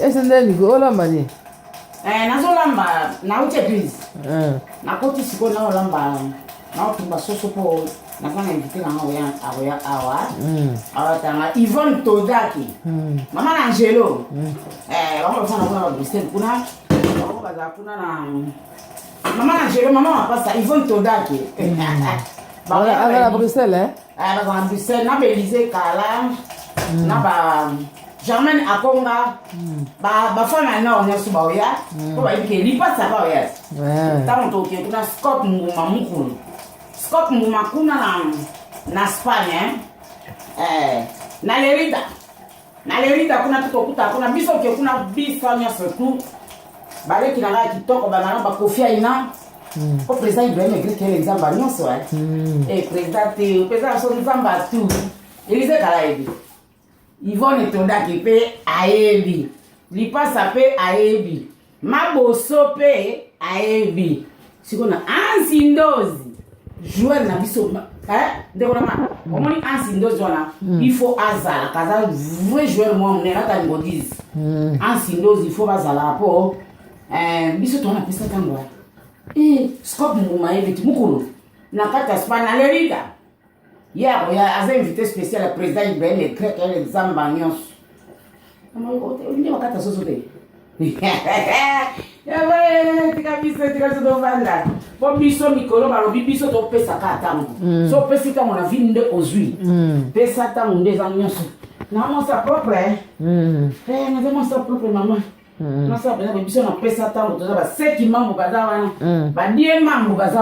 Ese nde niko olamba nini? Eh, nazolamba nauti eglise eh. Nakoti sikoyo naolamba, naotumba soso mpo naza na invité nanga oya akoya awa. Awatanga Yvonne Todaki. Mama na Angelo. Eh, bango bafanda kuna ba Bruxelles kuna, bango bazala kuna na mama na Angelo, mama mapasa Yvonne Todaki. Aza na Bruxelles, eh? Eh, baza na Bruxelles na Belize Kala na ba Germaine Akonga. Bafana ya nord nyonso baoya mpo bayebi ke lipasa baoya ntango toke kuna. Scop Nguma, mokulu Scop Nguma kuna na Spagne, eh, na Lerida, na Lerida kuna tokokuta kuna biso oke kuna biso nyonso tu baleki na ngai ya kitoko bamana bakofi aina po président Ibrahim Egri nzamba nyonso. Eh, président te, président so nzamba tu Elise Kala ayebi, Yvonne Tondaki mpe ayebi, Lipasa mpe ayebi, Maboso mpe ayebi. Sikoyo na Ansi Ndozi, joueur na biso, ndeko na nga, omoni Ansi Ndozi wana, il faut azalaka, aza vrai joueur mwa monene ata ngodise. Ansi Ndozi, il faut bazalaka mpo biso towana pesa ntango. Scop Nguma ayebi ti mokolo na kati ya Spagne na Lerida ye akoya, aza invité spécial ya président Ibrahim Egrek ele nzamba nyonso nde bakata soso te. Tika biso, tika biso tovanda mpo biso mikolo balobi biso topesaka ntango. So opesi ntango na vi nde ozwi, pesa ntango nde eza nyonso na mwasa propre. Naza mwasa propre, mama mwasa mpenza. Biso napesa ntango, toza baseki mambo baza wana, badie mambo baza.